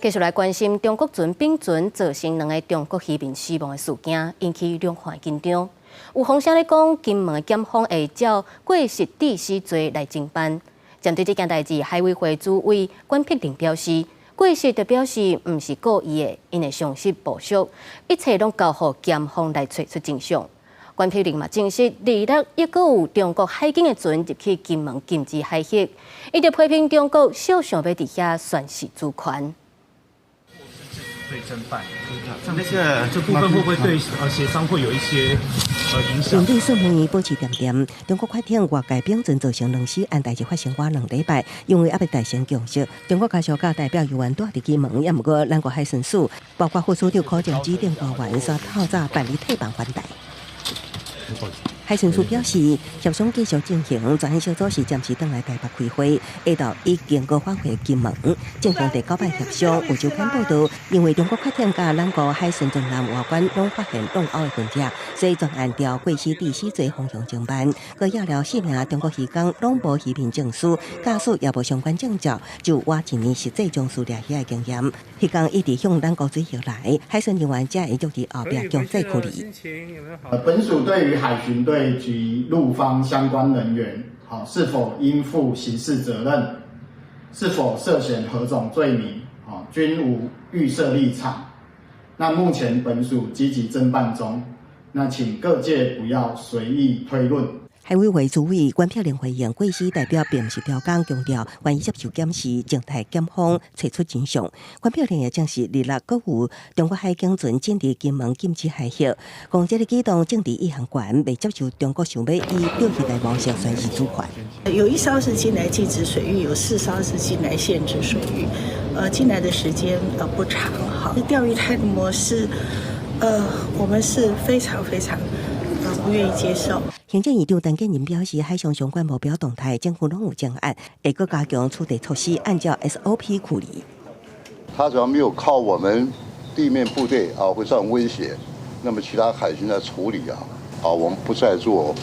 繼續來關心中國船丙船造成兩个中國漁民死亡的事件，引起兩岸緊張。有風聲咧講，金門的檢方會照過失致死罪來偵辦。針對這件代誌，海委會主委管碧玲表示，過失就表示毋是故意的，𪜶會常識部屬，一切攏交予檢方來揣出真相。管碧玲嘛證實，二六抑閣有中國海警的船入去金門禁止海域，伊就批評中國小想欲佇遐宣示主權。對偵辦，那個這部分會不會對協商會有一些影響？面對新聞保持恬恬，中國快艇外界丙船造成兩死案代誌發生倚2禮拜，因為猶未達成共識，中國家屬佮代表猶原蹛佇金門，也毋過咱國海巡署，包括副署長柯正指定官員，煞透早辦理退房返台。海巡署表示，協商繼續進行，專案小組是暫時轉來台北開會，下晝已經閣返回金門進行第九擺協商。有週刊報道，因為中國快艇佮咱國海巡船艦外觀攏發現鬥毆的痕跡，所以專案朝過失致死罪方向偵辦。閣驗了四名中國漁工攏無漁民證書，駕駛也無相關證照，就倚一年實際從事掠魚的經驗。彼工一直向咱國水域來，海巡人員才會約佇後壁強制驅離。本署對於海巡隊及陸方相關人員，好，是否應負刑事責任，是否涉嫌何種罪名，均無預設立場。那目前本署積極偵辦中，那請各界不要隨意推論。海委會主委管碧玲回應，過失代表並毋是刁工，強調願意接受檢視，靜待檢方揣出真相。管碧玲也證實，二六閣有中國海警船進入金門禁止海域，講這个舉動政治意涵懸，袂接受中國想欲以釣魚台模式宣示主權。有一艘是進來禁止水域，有四艘是進來限制水域。進來的時間不長，哈。釣魚台的模式，我們是非常非常不願意接受。行政院長陳建仁表示，海上相關目標動態，政府攏有偵案，會閣加強處置措施，按照 SOP 處理。他只要沒有靠我們地面部隊啊，會造成威脅，那麼其他海巡來處理啊，啊，我們不再做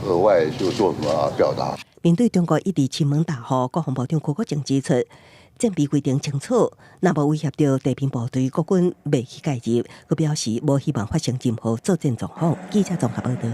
額外就做什麼表達。面對中國一直侵門踏戶，國防部長柯國正指出，戰備規定清楚，若無威脅著地面部隊，國軍袂去介入。閣表示無希望發生任何作戰狀況。記者綜合報道。